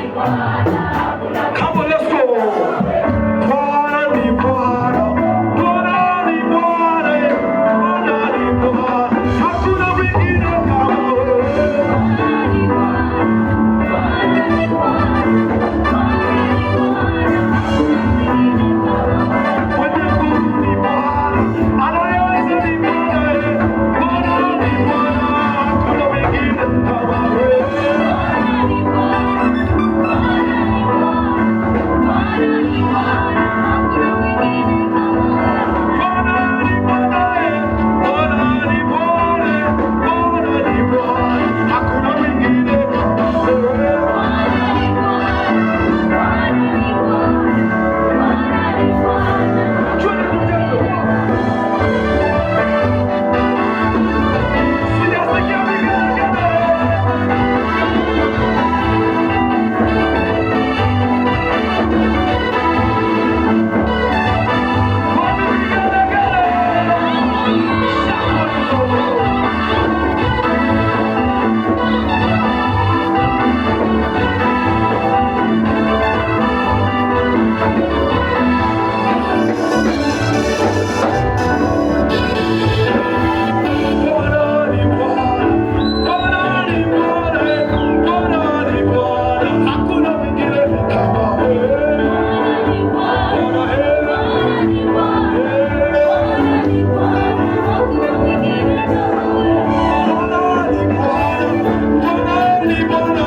Come on, let's go. Bwana ni Bwana, Bwana ni Bwana, Bwana ni Bwana, hakuna mwingine kama wewe. Mwenye nguvu ni Bwana, anayeweza ni Bwana, Bwana ni Bwana, hakuna mwingine kama wewe. Bwana ni Bwana, Bwana ni Bwana, Bwana ni Bwana, hakuna mwingine kama wewe. Twende tucheze. Sijasikia vigelegele. Wapi vigelegele? Shangwe. Bwana ni Bwana, Bwana ni Bwana, Bwana ni Bwana, hakuna mwingine kama wewe. Bwana, eh, Bwana ni Bwana, Bwana ni Bwana,